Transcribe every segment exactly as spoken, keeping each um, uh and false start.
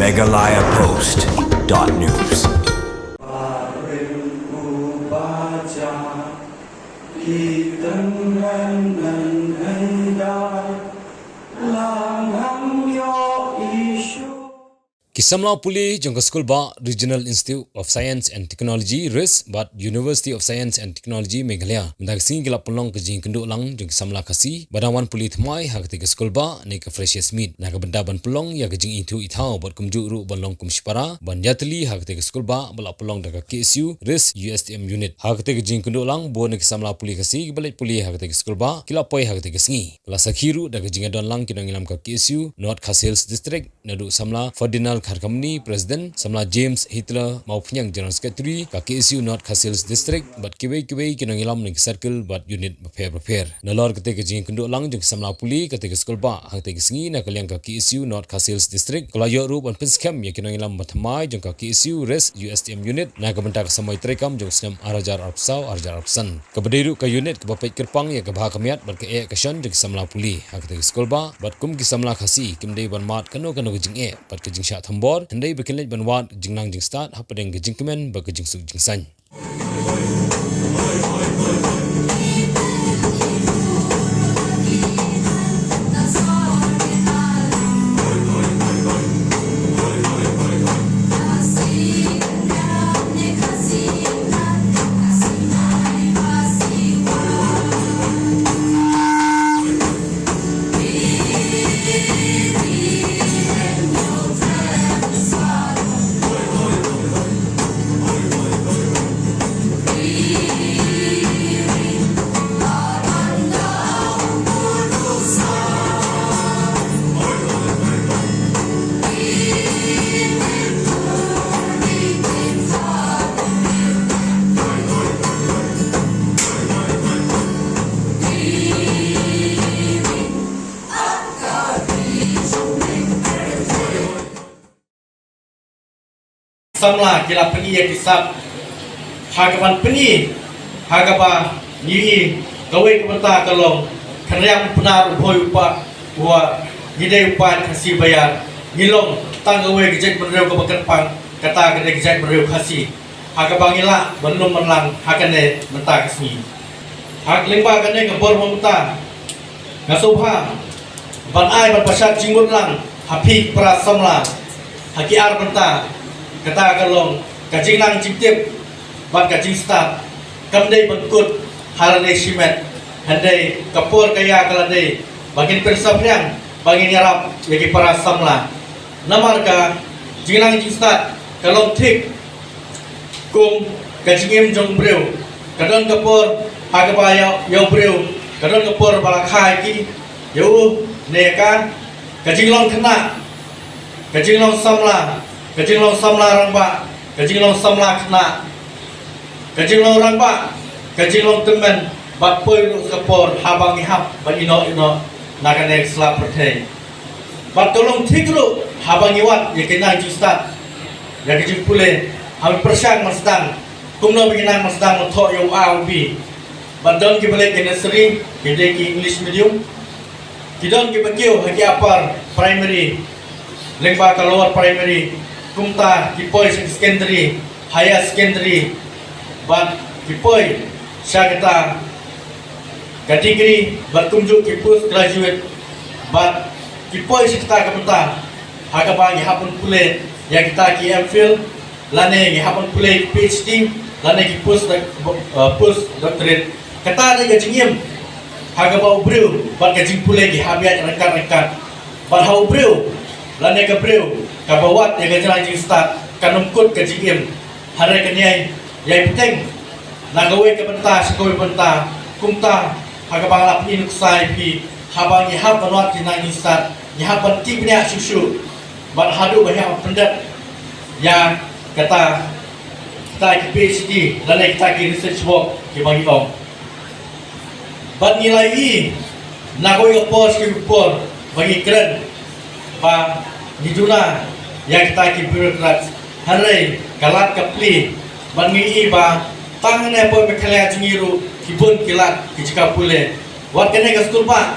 Meghalaya Post dot news. Ki samla pule jong ka skulbah Regional Institute of Science and Technology, RIST, bad University of Science and Technology Meghalaya mynta ka sngi ki la pynlong ka jingkynduh lang jong ki samla Khasi ba dang wan pule thymmai ha katei ka skulbah ne ka freshers meet, na ka bynta ban pynlong ïa ka jingithuh ithaw bad kumjuh ruh ban long kum shipara ban ïatylli ha katei ka skulbah ba la pynlong da ka KSU RIST USTM unit. Ha katei ka jingkynduh lang, bun na ki samla pule Khasi kiba leit pule ha katei ka skulbah ki la poi ha katei ka sngi. Ka la sakhi ruh da ka jingïadon lang ki nongïalam ka KSU North Khasi Hills District, naduh samla Ferdinand Kharkamni, President, samla James Hitler Mawphniang, General Secretary ka KSU North Khasi Hills District, bad kiwei kiwei ki nongïalam na ki circle bad unit bapher bapher. Nalor katei ka jingkynduh lang jong ki samla pule katei ka skulbah ha katei ka sngi, na ka liang ka KSU North Khasi Hills District ka la ïoh ruh ban pynskhem ïa ki nongïalam ba thymmai jong ka KSU RIST USTM unit na ka bynta ka samoi treikam jong u snem ar hajar arphew saw ar hajar arphew san. Kaba dei ruh ka unit kaba peit kyrpang ïa ka bha ka miat bad ka eh ka shon jong ki samla pule ha katei ka skulbah, bad kum ki samla Khasi kim dei ban mad kano kano ka jingeh bad ka jingshah thombor, hynrei ba kin leit ban wad jingnang jingstad hapdeng ka jingkmen bad ka jingsuk jingsaiñ. Samla ki la pyni ïa ki sap ha kaba pyni ha kaba ngi i kawei ka bynta ka long kynriam u Pnar u Bhoi u Pah, wa ngi dei u paid Khasi baïar, ngi long tang kawei ka jaitbynriew kaba kyrpang, kata ka dei ka jaitbynriew Khasi. Ha kaba ngi lah ban lum ban lang ha kane mynta ka sngi. Ha lyngba kane ka bor ba mynta nga sngewbha ban ai ban pynshad jingmut lang ha phi para samla ha ki ar bynta, kata ka long ka jingnang jingtip bad ka jingstad. Kam dei ban kut ha lade shimet, hynrei ka por ka ïa ka la dei ba ngin pynsaphriang, ba ngin ïarap ïa ki para samla. Namar ka jingnang jingstad ka long thik kum ka jingim jong u briew. Ka don ka por ha kaba ïa, ïa u briew ka don ka por ba la kha ïa ki, ïa u ne ïa ka. Ka jinglong khynnah, ka jinglong samla, ka jinglong samla rangbah, ka jinglong samla khynnah, ka jinglong rangbah, ka jinglong tymmen, bad poi ruh ka por haba ngi hap ban ïehnoh ïehnoh na kane ka sla pyrthei. Bad ka long thik ruh haba ngi wad ïa ka jingnang jingstad, ïa ka jingpule, haba pyrshang ban sdang kumno ba ngi nang ban sdang ban thoh ïa u A u B. Bad don kiba leit ki nursery, ki dei ki English medium. Ki don kiba kiew ha ki upper primary lyngba ka lower primary, kumta ki poi sha ki secondary, higher secondary, bad ki poi sha kata ka degree, bad kumjuh ki post graduate, bad ki poi sha kata ka bynta ha kaba ngi hap ban pule ïa kita ki M Phil, lane ngi hap ban pule ki P H D, lane ki post doc-, uh, post doctorate. Kata dei ka jingim ha kaba u briew bad ka jingpule ki hap ïaid ryngkat ryngkat. Bad ha u briew lane ka briew kaba wad ïa ka jingnang jingstad kan ym kut ka jingim. Hynrei kan ïai, ïai bteng na kawei ka bynta sha kawei ka bynta. Kumta ha kaba nga la pyni nuksa ïa phi, haba ngi hap ban wad jingnang jingstad, ngi hap ban tih bniah shuh shuh. Bad haduh ba ngi hap ban pyndep ïa kata, kita ki P H D lane kita ki research work kiba ngi ong. Bad ngi la ïohi na kawei ka por sha kawei ka por ba ngi kren ba ngi duna ïa kita ki bureaucrats, hynrei ka lad ka plie. Bad ngi ïohi ba tang hangne hapoh Meghalaya jong ngi ruh ki bun ki lad ki jaka pule. Wat kane ka skulbah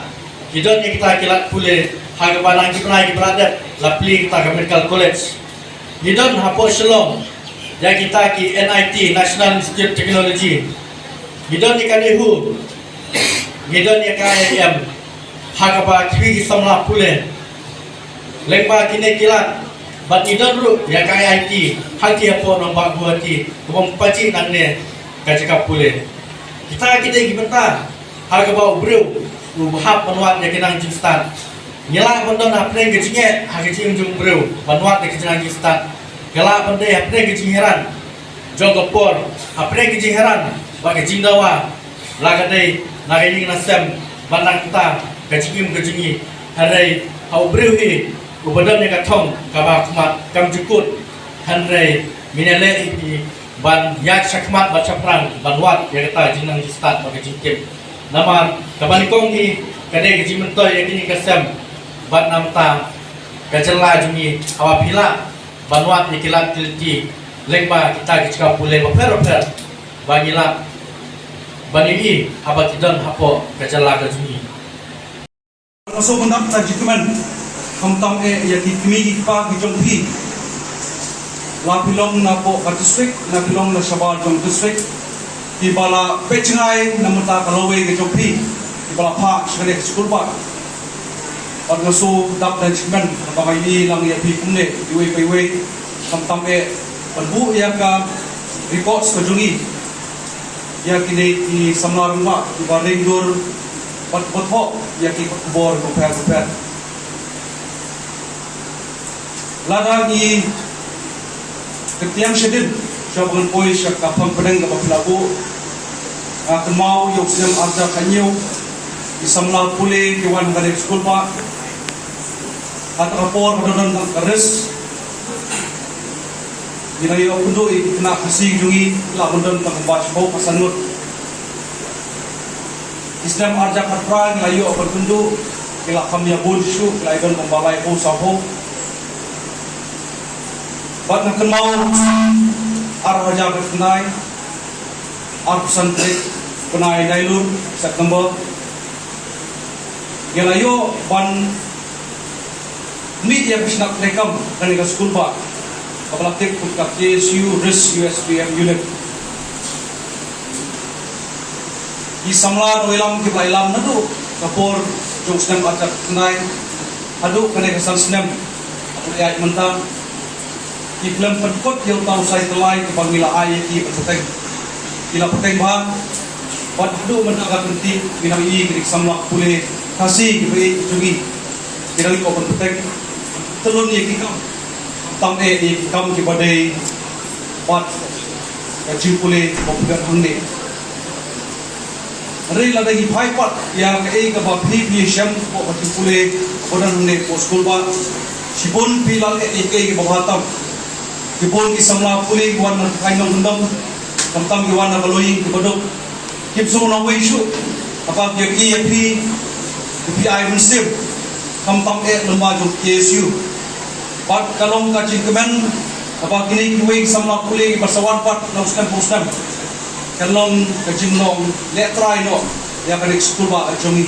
ki don ïa kita ki lad pule, Ha kaba na ki bnai kiba la dep la plie kita ka Medical College. Ngi don hapoh Shillong ïa kita ki N I T, National Institute of Technology. Ngi don ïa ka NEHU. Ngi don ïa ka I I M. Ha kaba kiwei ki samla pule lyngba kine ki lad. Bad ngi don ruh ïa ka I I T hangtei hapoh nongbah Guwahati kaba ym pat jied nangne ka jaka pule. Kita ki dei ki bynta ha kaba u briew u hap ban wad ïa ki nang jingstad. Ngi lah ban don hapdeng ka jingeh ha ka jingim jong u briew ban wad ïa ki nang jingstad. Ka lah ban dei hapdeng ka jinghiar jong ka por, hapdeng ka jinghiar bad ka jingdawa, la ka dei na ka ïing na sem bad na ka bynta ka jingim ka jong ngi. Hynrei ha u briew hi uba don ïa ka thong kaba khmat kam ju kut, hynrei ngin ïaleh hi ban ïaid shakhmat bad shaphrang ban wad ïa kata jingnang jingstad bad ka jingtip. Namar kaba nyngkong hi ka dei ka jingmyntoi ïa kine ka sem bad na ka bynta ka jylla jong ngi, haba phi lah ban wad ïa ki lad ki lynti lyngba kita ki jaka pule bapher bapher ba ngi lah ban ïohi haba ki don hapoh ka jylla ka jong ngi. Nga sngewbha ban da ka jingkmen khamtam eh ïa ki kmie ki kpa ki jong phi, la phi long na poh ka district, na phi long na shabar jong district, kiba la peit jngai na ka bynta ka lawei ka jong phi, kiba la phah sha kane ka skulbah. Bad nga sngewbha ban da ka jingkmen kaba nga ïohi lang ïa phi kumne iwei pa iwei, khamtam eh ban buh ïa ka records ka jong ngi ïa kine ki samla rangbah kiba ring dur bad bad hok ïa ki khubor bapher bapher. Lada ngi kyntiang shadien shuwa ba ngan poi sha ka phang pdeng kaba phi la buh, nga kynmaw ïa u snem arhajar khathynñiew, ki samla pule ki wan ha kane ka skulbah. Ha kata ka por ka don tang ka risk. Ngi la ïoh kynduh ïa ki khynnah Khasi jong ngi, la ban don tang ba shiphew ka san ngut. Ki snem arhajar khatphra ngi la ïoh ban kynduh, ki la kham ïa bun shuh, ki la ïa don tang ba laiphew sawphew. Bad nga kynmaw arhajar khatkhyndai, arphew san tarik bnai Nailur, September, ngi la ïoh ban mih ïa ka shnat treikam kane ka skulbah kaba la tip kum ka K S U Risk U S P M Unit. Ki samla nongïalam kiba la ïalam naduh ka por jong u snem arhajar khatkhyndai haduh kane ka san snem haduh ïa mynta, ki khlem pynkut ïa uta u saityllai kaba ngi la ai ïa ki ban bteng. Ki la bteng bha bad haduh mynta ka kynti ngi nang ïohi kine ki samla pule Khasi kiba ïeit jong ngi ki dang ïoh ban bteng. Tyllun ïa ki kam, tang eh ïa ki kam kiba dei bad ka jingpule ba pynban hangne. Hynrei lada ngi phai pat ïa kaei kaba phi phi shem hapoh ka jingpule ba don hangne hapoh skulbah, shibun phi la leh ïa kaei kaba bha tam. Shibun ki samla pule ki wan na ka kynhun nongkyndong, khamtam ki wan na ka longïing kaba duk. Kim sngewbha nongwei shuh haba ki ïohi ïa phi, ki phi ai mynsiem, khamtam eh lyngba jong K S U. Bad ka long ka jingkmen haba kine kiwei ki samla pule kiba sa wan pat na u snem pa u snem, kan long ka jinglong leh trai noh ïa kane ka skulbah ka jong ngi.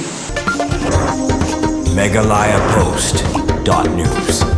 Meghalaya Post dot news.